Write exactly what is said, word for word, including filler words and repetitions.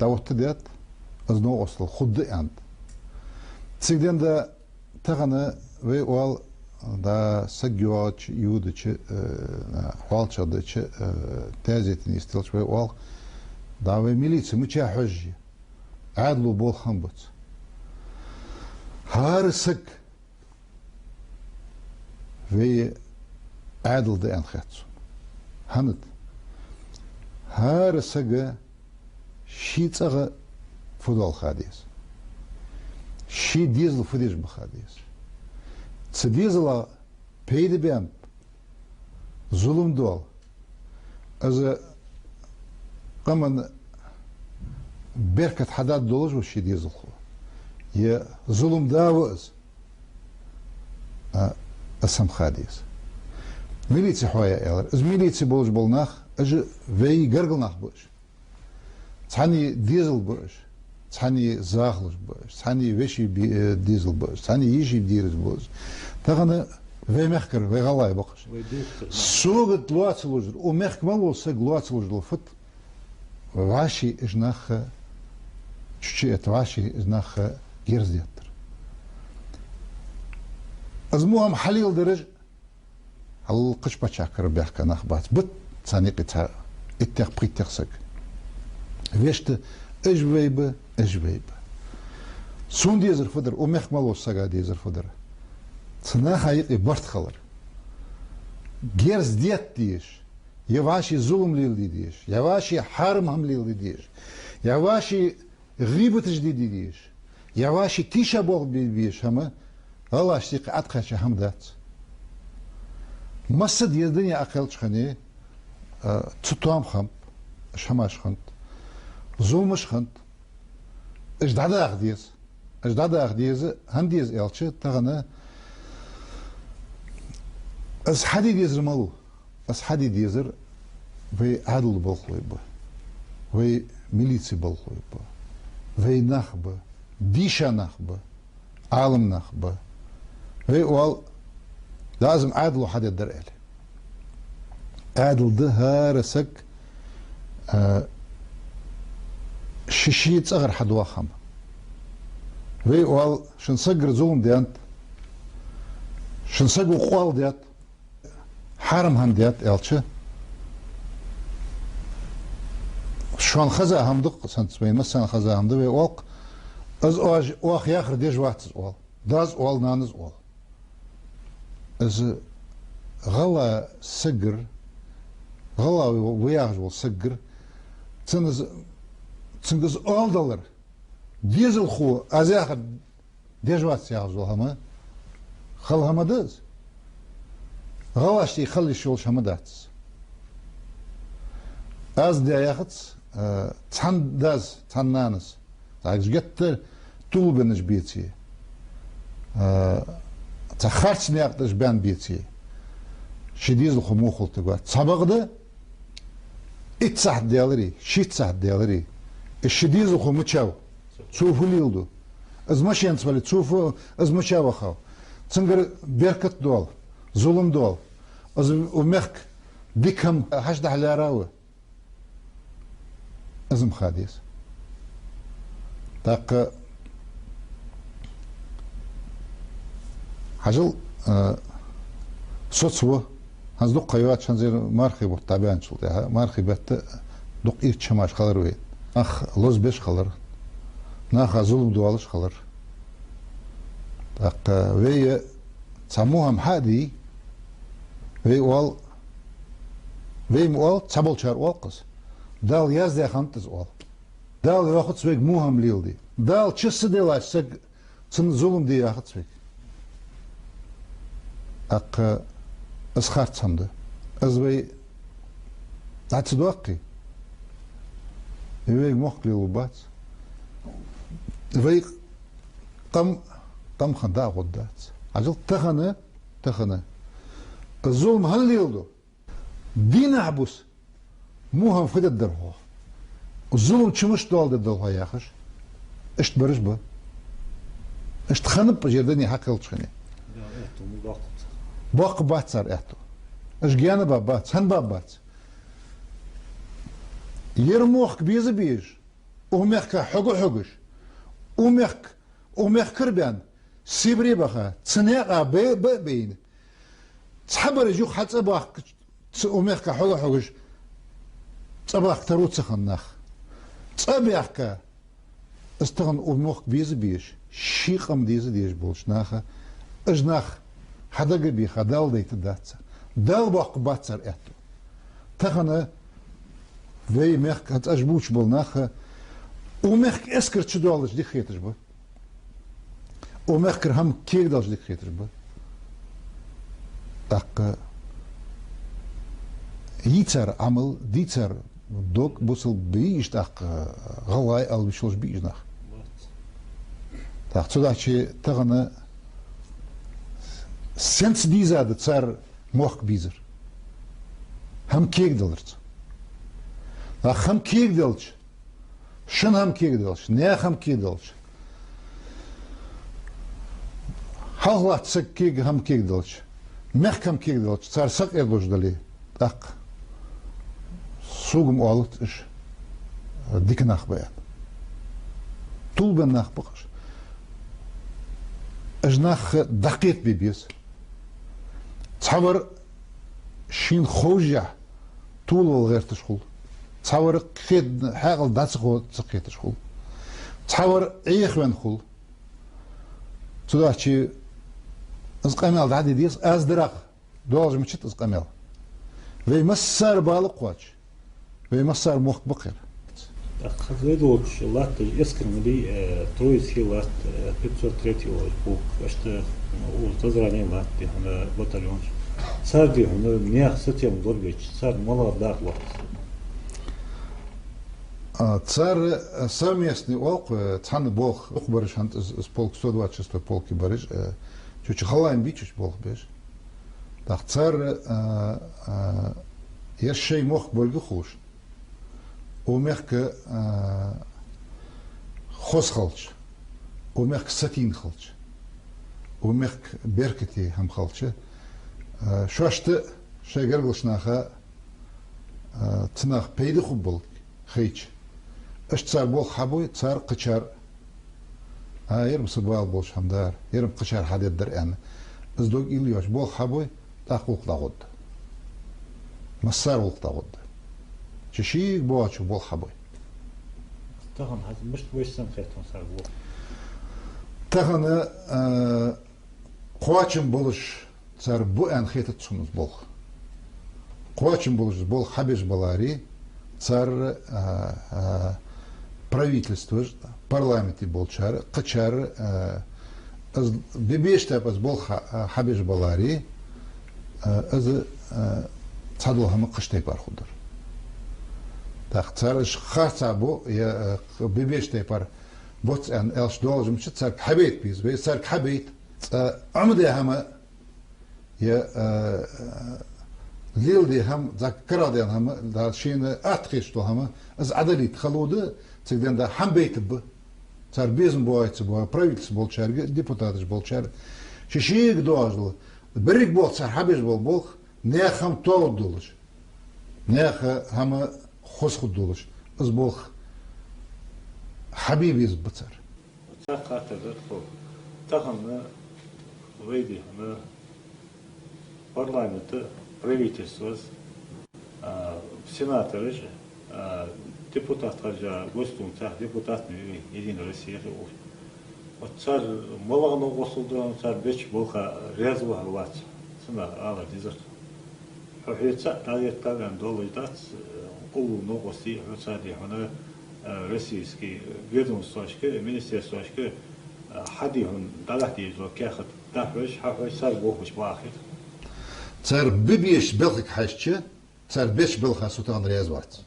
дӀаоттадаьд, из новкъостал хургда аьнна. Цига денз да тахан вай оал, да саг йоагӀача, йодача, э, хьоалчагӀдича, э, таьзета нийсделча вай оал, да вай милици мича хьожаш я, Ӏаьдало болх хӀама бац. ХӀара саг вай Ӏаьдал да аьнна хет сона. ХӀана да? ХӀара сага ший цӀагӀа фу доал ха деза. Ший дезал фу деш ба ха деза. Цу дезала пайда баьннаб, зулам доал. Из къаман беркат хьадаргдолаш ва ший дезалхо. Е зулам да ва из. А, из хӀама ха деза. Милици хьоаяь аьлар. Из милици болаш бола нах, уж вай гаргара нах ба уж. Цхьанне дезал ба уж, цхьанне захалаш ба уж, цхьанне веший би-, э, дезал ба уж, цхьанне йиший дираш ба уж. Тахан вай мехкара, вай гӀалгӀай ба-кх уж. Вай дехкара. Сога лоацалуш дар, укх мехка мел вола саг лоацалуш дола фуд, вӀаший уж нах, чу-чу этта вӀаший уж нах герз деттар. Из мо хӀама хьалеладераш хьалкхача паччахьалкхера баьхка нах бац. Бат царна юкъе цхьа иттех-пхийттех саг. Вешта, уж вай ба, уж вай ба. Сона дезар фу дар, укх мехка мел волча сага дезар фу дар? Цу наха юкъе барт хилар. Герз детта дезаш, е вӀаший зулам леладе дезаш, е вӀаший хьарам хӀама леладе дезаш, е вӀаший гӀийбаташ де дезаш, е вӀаший тийша болх бе безаш хӀама гӀалгӀашта юкъе Ӏаткхаьча хӀама дац. Масса а деза дунен Ӏокхаьлча хана, а, цу тоам хиннаб, уж хӀамаш хиннад, зуламаш хиннад, уж дӀадаха деза. Уж дӀадаха деза, хӀана деза аьлча, тахан из хьаде дезар малув? Из хьаде дезар вай Ӏаьдала болхлой ба, вай милици болхлой ба, вай нах ба, дийша нах ба, Ӏалам нах ба. Вай оал, да из-м Ӏаьдало хьадергдар аьле. Ӏаьдал да хӀара саг, а, ший-ший цӀагӀара хьадоагӀа хӀама. Вай оал, шун сагагара зулам даьннад, шун саго къоал даьд, хьарам хӀама даьд аьлча, шоана хеза хӀама да-кх, сенца вайна массанена хеза хӀама да, вай оал-кх, из оаш, оаха яхар деш вац из, оал. Дас оал, нанас оал. Из гӀалгӀай сагагара, гӀалгӀа ва яхаш волча сагагара, цунна из, цунга из оалдалар, дезалхо, аз яхар деш вац яхаш дола хӀама, хала хӀама да из. ГӀалгӀашта юкъе хила йиш йолаш хӀама дац из. Аз даь яхац, э, цхьан дас, цхьан нанас, цхьа геттара тулбеннаш беце, э, цхьа харц наькъаш баьнна беце, ший дезалхо мухалта гват. Цхьабакъда, итт сахьат даьларе, шийтта сахьат даьларе, из ший дезалхо мичав, цо фу леладу, из машенаца вале, цо фу, из мича вахав, цунгара беркат доал, зулам доал, из укх мехка дика хӀама хьадахьа лаьрав. Из-м ха деза. ТӀаккха хьажал, а, соцаву, хӀанз дукха ха йоацаш, хӀанз ер мархий бутт дӀабаьнначул тӀехьагӀа, мархий бетта дукха ирча хӀамаш хилар вай. Нах лозабеш хилар, наха зулам доалаш хилар. ТӀаккха вай цхьа мухӀам хьа а дий, вай оал, вай ма оал, цхьаболчар оал-кх из. Дала яздаь хиннад из, оал. Дала йоахац вайга мухӀам леладе. Дала чу ца деллача саг, цунна зулам де яхац вайга. ТӀаккха из харц хӀама да. Из вай дӀа ца доаккхе, вайга мохк лелалургбац. Вай къам, къам хинна дӀа а гӀоргдац. Хьажал тахан, тахан зулам хӀана леладу? Дийнахьа-бус мухӀам фу дергдар хьогӀ, зулам чу мишта доаладергдолаш хьо яхаш, иштта бараш ба. Иштта хиннаб ер дуне хьакхеллача хана. Боккха бац цар аьттув. Уж гаьна ба бац, хӀана ба бац? Ер мохк беза безаш, Укх мехка хьога-хьогаш, укх мехка, укх мехкара баьнна, Сибре баха, цу наькъа бе-, бе-, бейна. Цхьабараш юха хьа цӀа бахка, ц-, укх мехка хьога-хьогаш цӀа бахка таро ца хинна нах. ЦӀа баьхка, из тахан укх мохк беза безаш, ший къам деза дезаш болча наха, уж нах хьадага беха, Дала дайта дац цар. Дала боккха бац цар аьттув. Тахан вай мехка цӀаш бувцаш бола нах, укх мехка эскар чудоалаш дика хеташ ба. Укх мехкара хӀама кегаделча дика хеташ ба. ТӀаккха йий цар Ӏамал, дий цар дог, бусалба бий уж, тӀаккха гӀалгӀай ала йиш йолаш бий уж нах. ТӀаккха цудухьа тахан сенца дийзад цар мохк безар? ХӀама кегадаларца. ТӀаккха хӀама кегаделча, шун хӀама кегаделча, наьха хӀама кегаделча, хьалхалатта сага кега хӀама кегаделча, мехка хӀама кегаделча, цар сакъердалуш дале, тӀаккха сога-м оалац уж дика нах ба аьнна. Тувлабенна нах ба-кх уж. Уж нах дӀакхетабе беза. Цхьавар шийна ховшшехь тувлавала гӀерташ хул. Цхьавар кхет-, хьаькъал дӀа ца хо-, ца кхеташ хул. Цхьавар Ӏехавенна хул. Цудухьа из къамаьл дӀаде деза, аз дарах доаллаш ма дац из къамаьл. Вай массара бала кхоач. Вай массара мохк ба-кх ер. ТӀаккха хаза вай долча латташ эскар ма дий, э, Троицкий латт, э, пятьсот третий полк, иштта, ну, укхаза Назране латт, дий хьона, батальонаш. Цар, дий хьона, наьха сатем лорабеча, цар малагӀа дакъа лоац? А, цар, э, совместный оал-кх, э, цхьана болх, укх бараш хӀанз из, из полк, сто двадцать шестой полке бараш, э, цу чу халлайна бий цу чу болх беш. ТӀаккха цар, а, а, ер шоай мохк болга ховш, укх мехка, а, хоза хилча, укх мехка сатийна хилча, укх мехка беркате хӀама хилча, а, шоашта, шоай гаргарча наха, а, цу наха пайда хургболга хайча, иштта цар болх хьабой, цар кхычар, а, ер-м са бала болаш хӀама дар, ер-м кхычар хьадергдар аьнна, из дог уйла йоацаш болх хьабой, тӀаккха гӀулакх дӀагӀоргда. Массара гӀулакх дӀагӀоргда. Цу шийга боагӀачо болх хьабой. Тахан хӀанз мишта ба вайна санна хет хьона цар болх? Тахан, а, кхоачам болаш цар ба аьнна хетац сона из болх. Кхоачам болаш из болх хьабеш баларе, цар, а, а, правительстваш, парламенте болчар, кхычар, а, из бе-, беш тайпара из болх хьа-, а, хьабеш баларе, а, из, а, цхьадола хӀама кхыча тайпара хургдар. ТӀаккха цар уж харцахьа бу, е, а, бе-, беш тайпара боац аьнна аьлча доаллаш ма дац, царга хьабайта беза, вай царга хьабайта, цкъа Ӏомадаь хӀама, е, а, леладаь хӀама, цхьа карагӀдаьнна хӀама, да шийна атта хеташ дола хӀама, из Ӏодалийта хало да, цига денз да хӀама байтаргба. Цар безам боагӀе ца боагӀе, правительстве болчарга, депутаташ болчарга, ший-шийга доагӀаш дола, берригаш болх, цар хьабеш бола болх, наьха хӀама тоалургдолаш, наьха хӀама хоза хургдолаш, из болх хьабе безаргба цар. Цхьа хаттар да тхона. Тахан вай, дий хьона, парламента, правительствос, а, сенатораш, а, депутат хержа Госдумах депутат ма вий, Единой России хье уж. Вот цар малагӀа новкъостал да, цар беча балха раьза ва хьо, вац, цунах ала дезар. Хьо хье цхьа дӀаетта ваьнна долаш дац, э, уллув новкъостий, хьо цхьа, дий хьона, э, российски ведомствошка, министерствошка, э, хьа, дий хьона, дӀадахьа дезаш дола каьхат дӀахьош, хьахьош, цар бохаш бахир. Цар бе-, беш балхага хьежача, цар беча балха со тахан раьза вац.